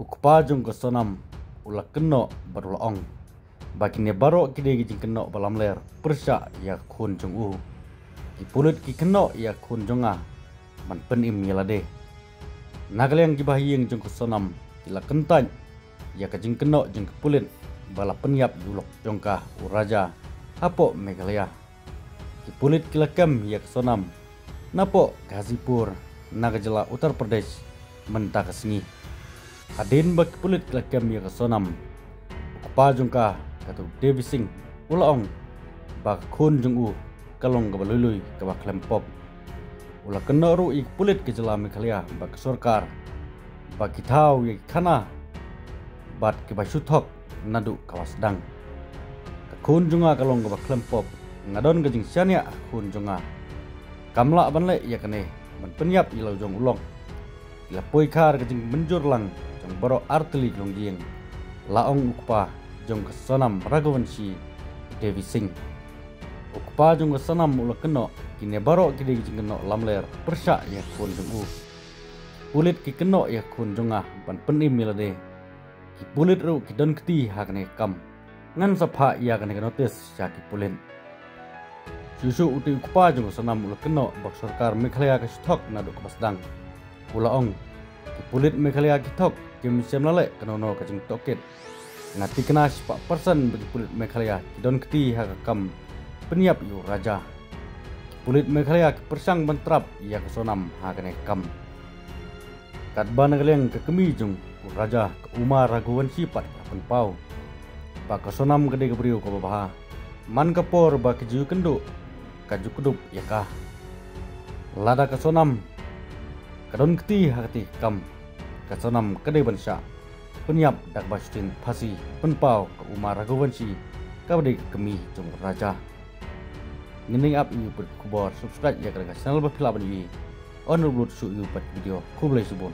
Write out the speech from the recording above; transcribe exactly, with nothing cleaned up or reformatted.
U kpa jong ka Sonam u la kynnoh bad u la ong ba kine baroh ki dei ki jingkynnoh ba lamler pyrshah ïa ka khun jong u. Ki pulit ki kynnoh ïa ka khun jong nga ban pynim ïa lade. Na ka liang ki bahaïing jong ka Sonam ki la kyntait ïa ka jingkynnoh jong ki pulit ba la pynïap ïa u lok jong ka u Raja hapoh Meghalaya. Ki pulit ki la kem ïa ka Sonam napoh Ghazipur na ka jylla Uttar Pradesh mynta ka sngi. Hadien ba ki pulit ki la kem ïa ka Sonam, u kpa jong ka, ka tu Devi Singh, u la ong ba ka khun jong u ka long kaba lui lui kaba khlem pop. U la kynnoh ruh ïa ki pulit ka jylla Meghalaya bad ka sorkar ba ki thaw ïa ki khana bad kiba shu thok naduh kaba sdang. Ka khun jong nga ka long kaba khlem pop, nga don ka jingshaniah ha ka khun jong nga. Kam lah ban leh ïa kane ban pynïap ïa la u jong u lok. Ki la poi kha ka jingmynjur lang jong baroh artylli ki longïing, la ong u kpa jong ka Sonam Raghuvanshi, Devi Singh. U kpa jong ka Sonam u la kynnoh kine baroh ki dei ki jingkynnoh lamler pyrshah ïa ka khun jong u. Ki pulit ki kynnoh ïa ka khun jong nga ban pynim ïa lade. Ki pulit ruh ki don kti ha kane ka kam. Ngan sa phah ïa kane ka notis sha ki pulit. Shuh shuh u tei u kpa jong ka Sonam u la kynnoh ba ka sorkar Meghalaya ka shu thok naduh kaba sdang. U la ong, ki pulit Meghalaya ki thok, kim shym la leh kano kano ka jingtohkit. Nga tikna shispah persen ba ki pulit Meghalaya ki don kti ha ka kam pynïap ïa u Raja. Ki pulit Meghalaya ki pyrshang ban trap ïa ka Sonam ha kane ka kam. Katba na ka liang ka kmie jong u Raja ka Uma Raghuvanshi pat ka pynpaw ba ka Sonam ka dei ka briew kaba bha. Man ka por ba ka ju ïakynduh ka ju kdup ïa ka. Lada ka Sonam ka don kti ha kata ka kam, ka Sonam ka dei ban shah pynïap da kaba shu teng phasi, pynpaw ka Uma Raghuvanshi kaba dei ka kmie jong u Raja. Ngin ap ïa u pat khubor, subscribe ïa ka channel ba phi lah ban ïohi. Hynrei blut shuh ïa u pat video. Khublei shibun.